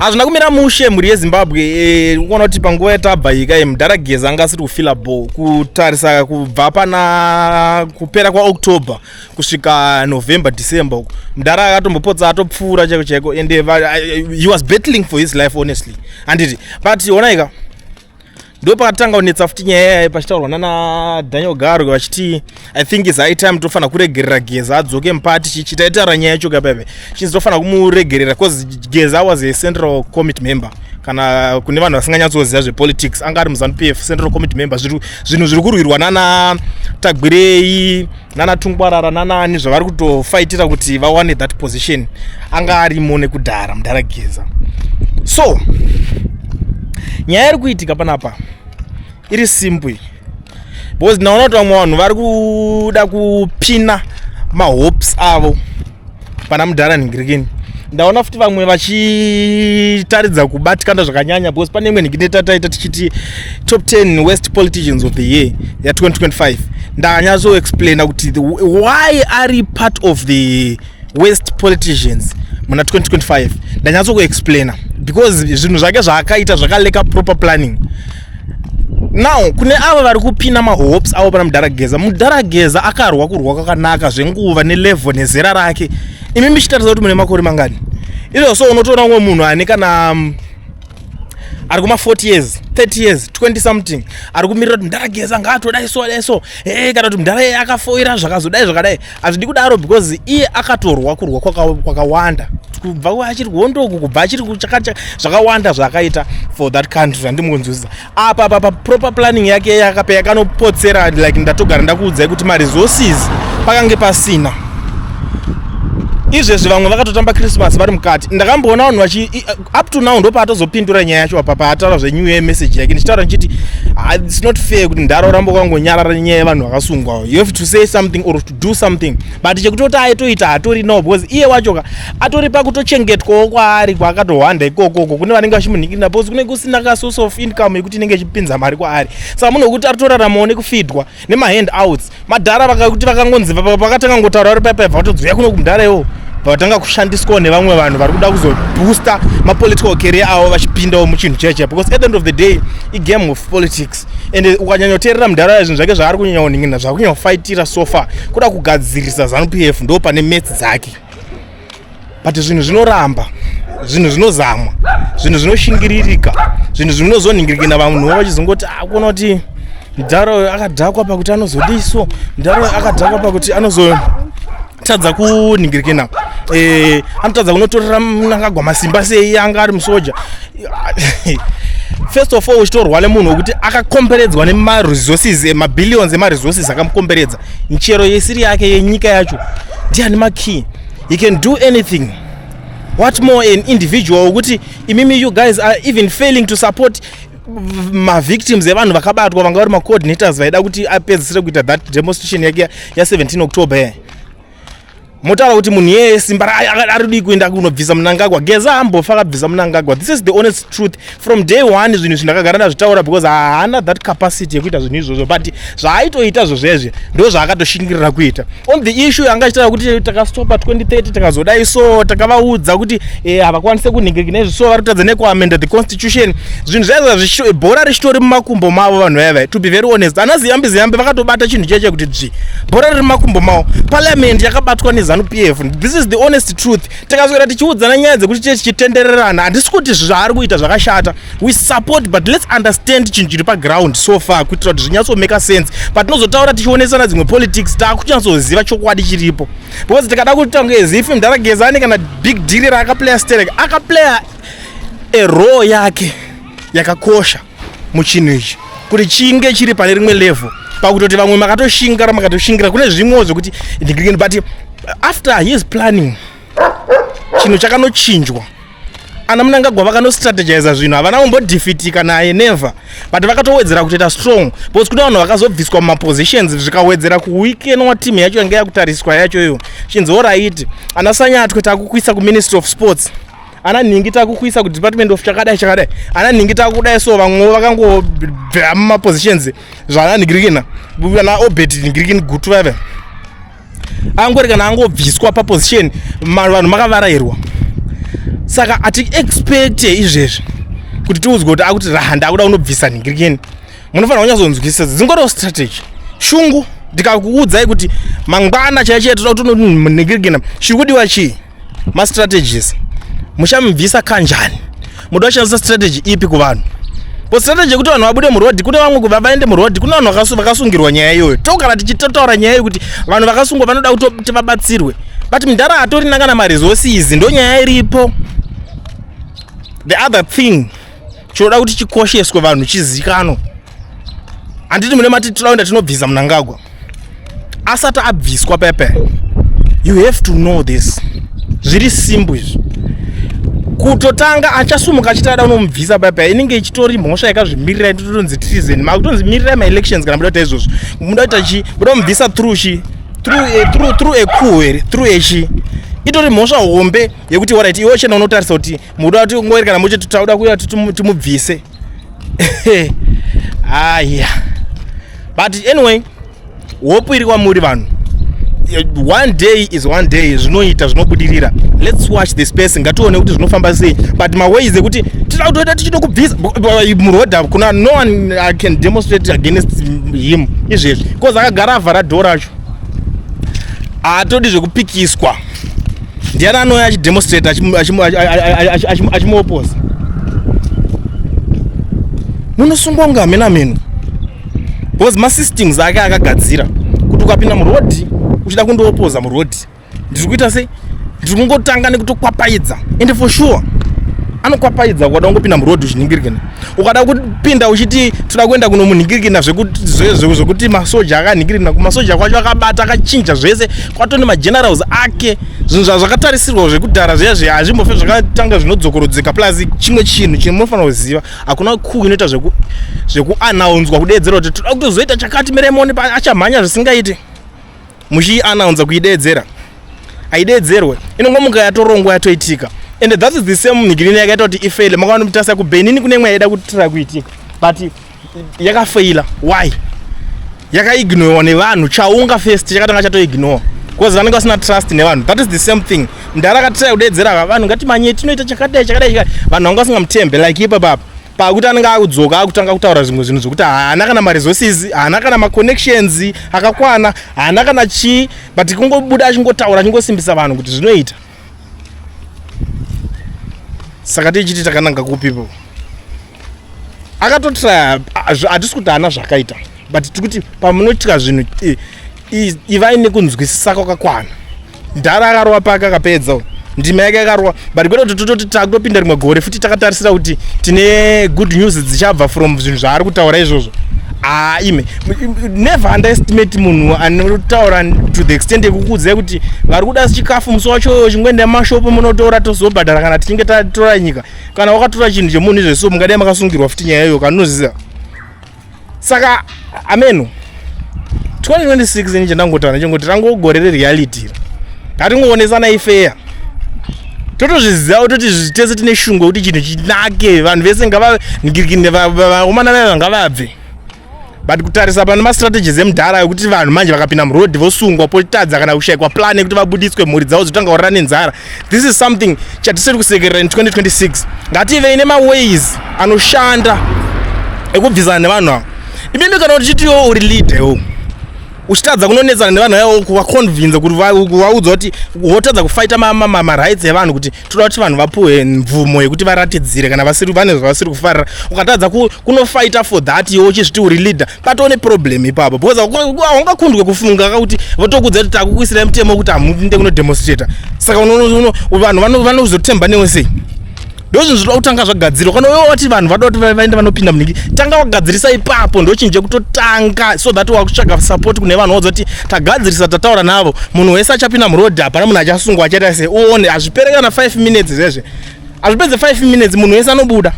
Hazvina kumira mushe, mhuri yeZimbabwe. Ukuona kuti panguva yatabva ika, mudhara Geza anga asiri kufila ball. Kutarisa kubva pana kupera kwaOctober kusvika November, December uko, mudhara akatombopotsa atopfuura chaiko chaiko, and he was battling for his life, honestly, handiti? But onaika, ndo pakatanga kunetsa futi nyaya yayo, pachitaurwa nana Daniel Garwe vachiti, "I think is high time tofanira kuregerera Geza adzoke muparty." Chichi taitaura nyaya yacho kapaipai, chinzi tofanira kumuregerera because Geza was a central committee member. Kana kune vanhu vasinganyatsoziva zvepolitics, anga ari muZANU PF central committee member. Zvinhu zviri kurwirwa nana Tagwirei, nana Tungwarara, nanani, zvavari kutofaitira kuti vawane that position, anga arimo nekudhara mudhara Geza. So nyaya iri kuitika panapa iri simple, because ndinaona kuti vamwe vanhu vari kuda kupina mahopes avo pana mudhara nhingirikini. Ndaona futi vamwe vachitaridza kubatikana zvakanyanya, because pane imwe nhingiri tataita tichiti top 10 worst politicians of the year ya2025. Ndakanyatsoexplaina kuti why ari part of the worst politicians muna 2025. Ndanyatsokuexplaina because zvinhu zvake zvaakaita zvakalacka proper planning. Now kune ava vari kupina mahopes avo pana mudhara Geza, mudhara Geza akarwa kurwa kwakanaka zvenguva nelevel nezera rake. Imi michitarisa kuti mune makore mangani izvo? So unotoona umwe munhu ane kana ari kuma 40 years, 30 years, 20 something, ari kumirira kuti mudhara Geza ngaatodai so, dai so, e kana kuti mudhara iye akafoira zvakazodai zvakadai. Hazvidi kudaro, because iye akatorwa kurwa kwakawanda kubva achiri kuhondoku, kubva achiri kuchakacha, zvakawanda zvaakaita for that country, zvandimunzwisisa apa. Pa proper planning yake yakape yakanopotsera, like ndatogara ndakuudzai kuti maresources pakange pasina. Izvezvi vamwe vakatotamba Christmas vari mukati. Ndakamboona vanhu vachi up to now ndopaatozopindura nyaya yacho apa, paataura zvenew year message yake, ndichitaura ndichiti, "Ah, it's not fair kuti ndaro kwangonyarara nyaya yevanhu vakasungwa. You have to say something or to do something." But chekutoti aitoita hatorinawo, because iye wachoka atori pakutochengetwawo kwaari kwaakatohwanda ikokoko, kune vanenge vachimunhingirira, because kune kusina kasource of income yekuti inenge ichipinza mari kwaari. Saka munhu wekuti aritoraramawo nekufidwa nemahand outs, madhara vakakuti vakangonzi vakatanga ngotaura vari paipai, vatodzoya kuno kumudhara iwo, vatanga kushandiswawo nevamwe vanhu vari kuda kuzoboosta mapolitical career avo, vachipindawo muchinhu cheche, because at the end of the day igame of politics. And ukanyanyoteerera mudhara, zvinhu zvake zvaari kunyanya kuningina, zvaari kunyanya kufaitira so far, kuda kugadzirisa ZANU PF, ndo pane maths dzake. But zvinhu zvinoramba, zvinhu zvinozamwa, zvinhu zvinoshingiririka, zvinhu zvinozonhingirikina, vanhuwo vachizongoti, "Ah, kuona kuti mudhara akadhakwa pakuti anozodiso, mudhara akadhakwa pakuti anozotadza kunhingirikina, anotadza kunotorera Mnangagwa masimba sei, anga ari musoja." First of all, uchitorwa nemunhu wekuti akakomberedzwa nemaresources, mabillions emaresources akamukomberedza, michero yesiri yake yenyika yacho, ndiani makey, he can do anything. What more an individual wekuti imimi, you guys are even failing to support mavictims evanhu vakabatwa, vanga vari macoordinators vaida kuti apedzisire kuita that demonstration yake ya17 October ye. Motaura kuti munhu iyeye simba aridi kuenda kunobvisa Munangagwa. Geza ambofa akabvisa Munangagwa. This is the honest truth from day one. Zvinhu izvi ndakagara ndazvitaura, because haana that capacity yekuita zvinhu izvozvo, but zvaaitoita zvozvezvi ndo zvaakatoshingirira kuita. On the issue anga achitaura kuti takastopa 2030, takazodai so, takavaudza kuti havakwanise kunhingiriki nezvi, so vari kutadza nekuamenda the constitution. Zvinhu zvaizvo, bhora richitori mumakumbo mavo vanhu vaivai. To be very honest, ana Ziyambi Ziyambi vakatobata chinhu cheche kuti dzvi, bhora riri mumakumbo mavo. Parliament yakabatwa neZANU PF. This is the honest truth. Tikaswera tichiudzana nyaya dzekuti chee tichitendererana, handisi kuti zvaari kuita zvakashata. We support, but let's understand chinhu chiri paground so far, kuitira kuti zvinyatsomaka sense patinozotaura tichionesana dzimwe politics, taakunyatsoziva chokwadi chiripo. Because tikada kutanga as if mudhara Geza ane kana big deal raakaplaya sterek, akaplaya a role yake yakakosha muchinhu ichi kuti chinge chiri pane rimwe level, pakutoti vamwe makatoshingira, makatoshingira kune zvimwewo zvekuti, but after his planning, chinhu chakanochinjwa. Ana Munangagwa vakanostrategiza zvinhu, havana kumbodefeatika naye, never, but vakatowedzera kutoita strong, because kune vanhu vakazobviswa mumapositions, zvikawedzera kuweakenwa team yacho yange yakutariswa yacho iyo. Chinzi, "Alright, ana Sanyatwe takukuisa kuMinistry of Sports, ana nhingi takukuisa kudepartment of chakadai chakadai, ana nhingi takudai." So vamwewo vakangobva mumapositions, zvana nhingirikina, ana Obert nhingirikini Gutu vaiva angori kana angobviswa paposition, vanhu makavarayirwa. Saka hatiexpecte izvezvi kuti tiudzwe kuti akuti raha, ndakuda kunobvisa nhingirikeni. Munofanira kunyatsonzwisisa, dzingoriwo strategy. Shungu, ndikakuudzai kuti mangwana chaiyo chaiyo toda kuti unonhingirikina, chiri kudiwa chii? Mastrategies. Muchamubvisa kanjani? Muda kushandisa strategy ipi kuvanhu? Po strategy yekuti vanhu vabude murodhi, kune vamwe kubva vaende murodhi, kune vanhu vakasungirwa nyaya iyoyo. Togara tichitotaura nyaya yekuti vanhu vakasungwa vanoda kuti vabatsirwe, but mudhara hatorina kana maresources. Ndo nyaya iripo. The other thing chinoda kuti chikosheswe, vanhu chizikanwa, handiti mune mati toda kuenda tinobvisa Mnangagwa. Asati abviswa pepe, you have to know this, zviri simple izvi. Kutotanga achasumuka achiti ada unomubvisa pepe, inenge ichitori mhosva yakazvimirira, itotonzi treason. Makutonzi mirirai maelections kana muda kuita izvozvo. Muda kuita chi? Muda kumubvisa through chi? Through a coup here? Through a chi? Itori mhosva hombe yekuti, alright, iwe chena unotarisa kuti muda kuti ngori kana muchiti tauda kuya timubvise. Aya, but anyway, hope iri kwamuri vanhu. One day is one day, zvinoita, zvinobudirira. Let's watch the space, ngatione kuti zvinofamba sei. But maways ekuti tida kutoita tichida kubvisa murodha, kuna no one can demonstrate against him izvezvi, because akagara avhara dhoo racho, haatodi zvekupikiswa. Ndiani anouya achidemonstrate achimuoposa? Munosungwa kunge hamena meno, because masystems ake akagadzira kuti ukapinda murodhi uchida kundoopoza murodhi, ndiri kuita sei? Ndiri kungotanga nekutokwapaidza. Ende for sure anokwapaidza. Ukada kungopinda murodhi uchinhingirikina, ukada kupinda uchiti toda kuenda kunomunhingirikina, zvekuti masoja akanhingirikina, kumasoja kwacho akabata, akachinja zvese, kwatone magenerals ake, zvinhu zvazvakatarisirwa zvekudhara zviya zviya hazvimbofe zvakatanga zvinodzokorodzeka. Plus chimwe chinhu chimunofanira kuziva, hakuna coup inoita zvekuanaunzwa, kudeedzera kuti toda kutozoita chakati, meremoni achamhanya zvisingaiti. Muchianaunza, kuideedzera, haideedzerwe, inongomuka yatorongwa, yatoitika. And that is the same nhigirini yakaita kuti ifaile. Makaona mutasa kuBenini, kune imwe yaida kutira kuitika, but yakafaila. Why? Yakaignorewa nevanhu. Chaunga first chakatanga chatoignore because vanenge vasina trust nevanhu. That is the same thing mudhara akatira kudeedzera vanhu, ngatimanye tinoita chakadai, chakadai, chakadai. Vanhu vanga vasingamutembe like ipapapa, pakuti anenge akudzoka akutanga kutaura zvimwe zvinhu zvokuti haana kana maresources, haana kana maconnections akakwana, haana kana chii, but kungobuda achingotaura, achingosimbisa vanhu kuti zvinoita. Saka tichiti takananga kupipo? Akatotraya, hatisi kuti haana zvakaita, but tiri kuti pamunoitika zvinhu, ivai nekunzwisisa kwakakwana. Ndara akarova pake, akapedza ndima yake, akarova, but kwete kuti tototi takutopinda rimwe gore futi takatarisira kuti tine good news dzichabva from zvinhu zvaari kutaura izvozvo. Ah, ime, never underestimate munhu anotaura to the extent yekukuudzai kuti vari kuda chikafu musi wacho, chingoenda mumashopu munotora, tozobhadhara kana tichinge tatora nyika. Kana wakatora chinhu chemunhu izvezvo, mungadai makasungirwa futi nyaya iyoyo kanoziva. Saka ameno 2026, ini chandangotaura ndechongoti rangogore rereality, ngatingoonesana ifeya, totozviziva kutoti tese tine shungu yekuti chinhu chinake, vanhu vese ngavangirikine, vakomana vaya ngavabve. But kutarisa pane mastrategies emudhara ekuti vanhu manje vakapinda murodhi vosungwa, potadza kana kushayikwa plan yekuti vabudiswe, mhuri dzavo dzotanga kurara nenzara, this is something chatisiri kusekerera in 2026. Ngativei nemaways anoshanda ekubvisana nevanhu ava. Imimi kana uchitiwo uri leader iwo uchitadza kunonetsana nevanhu vaivo, kuvaconvince, kuti kuvaudza kuti wotadza kufaita marights evanhu, kuti toda kuti vanhu vapuwe mvumo yekuti varatidzire kana vasiri vane zvavasiri kufarira, ukatadza kunofaita for that, iwe uchizviti uri leader, patone problem ipapo, because haungakundwe kufunga kakuti votokudza kuti takukuisirai mutemo wekuti hamuinde kunodemonstrata. Saka vanhu vanozotemba newe sei? Ndo zvinhu zvinoda kutanga zvagadzirwa. Kana iwe wati vanhu vada kuti vaende vanopinda muniki, tanga wagadzirisa ipapo, ndo chinhu chekutotanga, so that wakutsvaga support kune vanhu, wodza kuti tagadzirisa, tataura navo, munhu wese achapinda murodhi, hapana munhu achasungwa, achaita sei. Uone hazvipere kana 5 minutes zvezve, hazvipedze 5 minutes, munhu wese anobuda.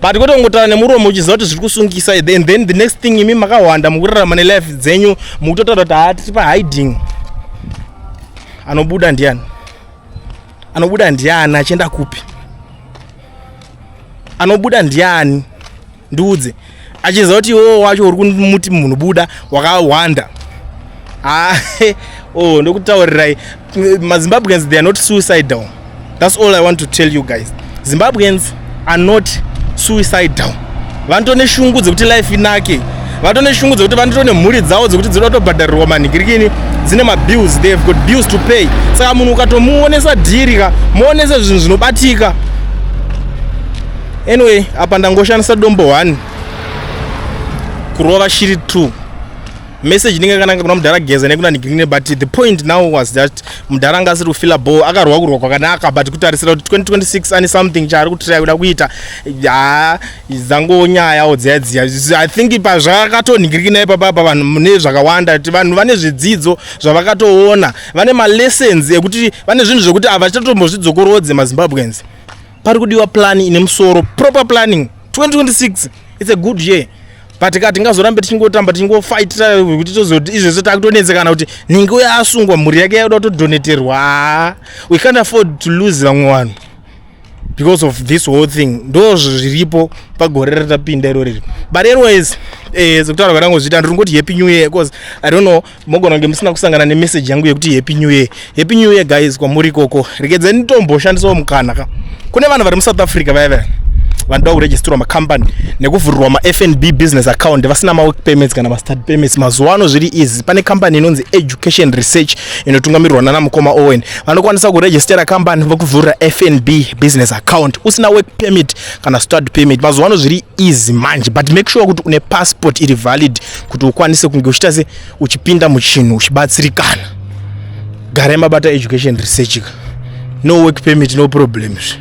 But kwete kungotaura nemuromo uchiziva kuti zviri kusungisa. And then the next thing, imi makawanda mukurarama nelife dzenyu, mukutotaura kuti haa, tiri pahiding. Anobuda ndiani? Anobuda ndiani? Achienda kupi? Anobuda ndiani? Ndiudze. Achiziva kuti iwowo wacho uri kumuti munhu buda wakawanda. Ah, oh, ndokutaurirai, maZimbabweans, they are not suicidal. That's all I want to tell you guys. Zimbabweans are not suicidal. Vanotone shungu dzekuti life inake, vatone shungu dzekuti vanotone mhuri dzavo dzekuti dzinoda kutobhadharirwa manhingirikini, dzine mabills, they have got bills to pay. Saka munhu ukatomuonesa dhiri ka, muonese zvinhu zvinobatika. Anyway, apa ndangoshandisa dombo 1 kurova shiri 2. Message inenge yakananga kuna mudhara Geza nekuna Nigirine, but the point now was that mudhara anga asiri kufila ball. Akarwa kurwa kwakanaka, but kutarisira kuti 2026 ane something chaari kutraya kuda kuita, ha, dzangonyayawo dziya dziya. I think pazvakatonhingirikina ipapapa, vanhu mune zvakawanda kuti vanhu vane zvidzidzo zvavakatoona, vane malessons ekuti vane zvinhu zvekuti havachatombozvidzokorodze. MaZimbabweans, pari kudiwa plan ine musoro, proper planning. 2026, it's a good year, but ka tingazorambe tichingotamba, tichingofaitira kuti tozoti izvezvo takutonetsekana kuti ningi uyo asungwa, mhuri yake yakuda kutodoneterwa. We can't afford to lose vamwe vanhu because of this whole thing. Ndo zviripo pagore ratapinda irori. But anyways, sekutaura kwandangozviita, ndiri ngoti happy new year, because I don't know, mogona kunge musina kusangana nemessage yangu yekuti happy new year. Happy new year, guys, kwamuri ikoko. Regedzai nditomboshandisawo mukana ka kune vanhu vari muSouth Africa, vaya vaya vanoda kuregisterwa makambani nekuvhurirwa maFNB business account vasina mawork permits kana mastudy permits. Mazuva ano zviri easy. Pane kambani inonzi Education Research inotungamirirwa nana mukoma Owen. Vanokwanisa kurejistera kambani, vokuvhurira FNB business account usina work permit kana study permit. Mazuva ano zviri easy manje, but make sure kuti une passport iri valid kuti ukwanise kunge uchiita se uchipinda muchinhu uchibatsirikana. Garai mabata Education Research ka. No work permit, no problems.